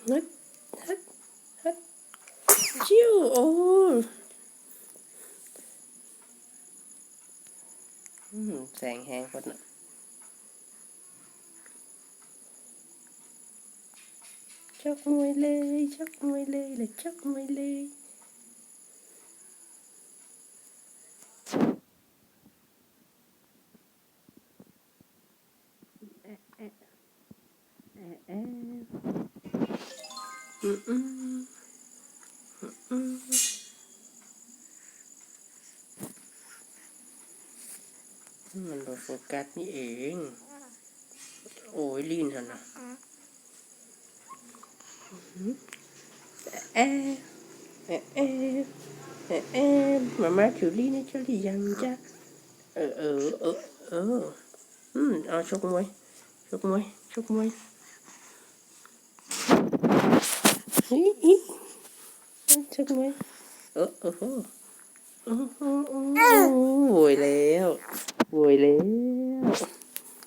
ຮຶດ ຮຶດ ຮຶດ ຈິ້ວ ໂອ້ ອືມ ແສງແຮງໂພດເນາະ. ຊົກມວຍເລີຍ ຊົກມວຍເລີຍ ລະຊົກມວຍເລີຍ. ແອະ ແອະ ແອະ ແອະ ອືມ ອືມ ອືມ ມັນບໍ່ໂຟກັສນີ້ເອງ. ໂອ້ຍ ລີ້ນຫັ້ນນະ. ແອ ແອ ແອ ແອ ແອ ແອ ມາ ມາ ຈູລີ້ນະ ຈູລີ້ ຍັງຈະ ເອີ ເອີ ເອີ ເອີ ອືມ ເອົາ ຊົກມວຍ ຊົກມວຍ ຊົກມວຍ ອີ ອີ ຊົກມວຍ ເອີ ໂອ້ໂຫ ໂອ້ໂຫ ໂອ້ໂຫ ໂຫຍແລ້ວ ໂຫຍແລ້ວ.